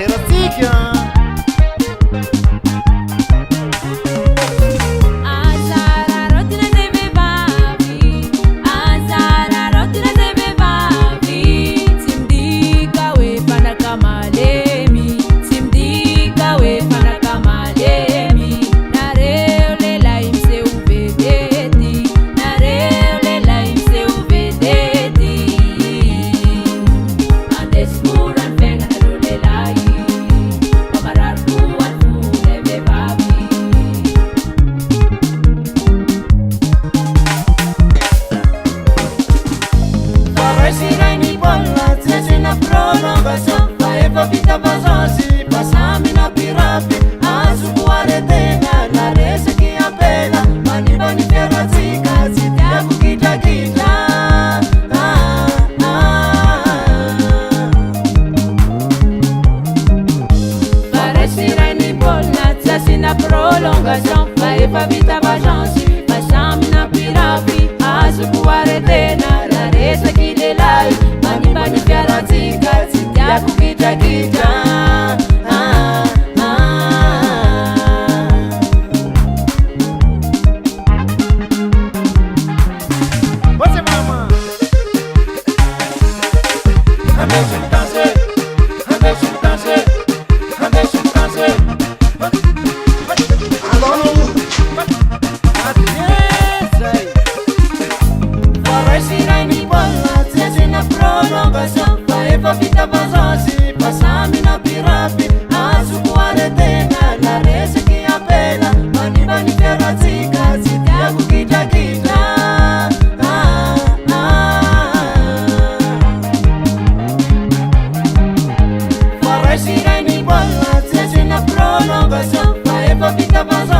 anniversaire-tsika. Aza araraotina zay vehivavy, aza araraotina zay vehivavy. Tsy midika hoe fanaka malemy, tsy midika hoe fanaka malemy. Nareo lehilahy miseho vedety, nareo lehilahy miseho vedety. Andesy mora ny fiaignanareo lehilahy, fa marary koa ny fonay vehivavy. Voaraisy ny baolina, tsy asiana prolongation fa efa vita vengeance, fa samy nampirafy. Azoko aretegna na resaky ampela, manimba ny fiarantsika, tsy tiako gidragidra. Ah, ah. Voaraisy ny baolina, tsy asiana prolongation fa efa vita vengeance, fa samy nampirafy. Azoko aretena raha resaky lehilahy, manimba ny fiarantsika, tsy tiako gidragidra. Ah, ah. What's it, mama? Andesy midanse, andesy midanse, andesy midanse. Alao zay. Voaraisy ny baolina, tsy asiana prolongation fa efa vita vengeance, fa samy nampirafy. Azoko aretegna na resaky ampela, manimba ny fiarantsika, tsy tiako gidragidra. Ah, ah. Voaraisy ny baolina, tsy asiana prolongation fa efa vita vengeance.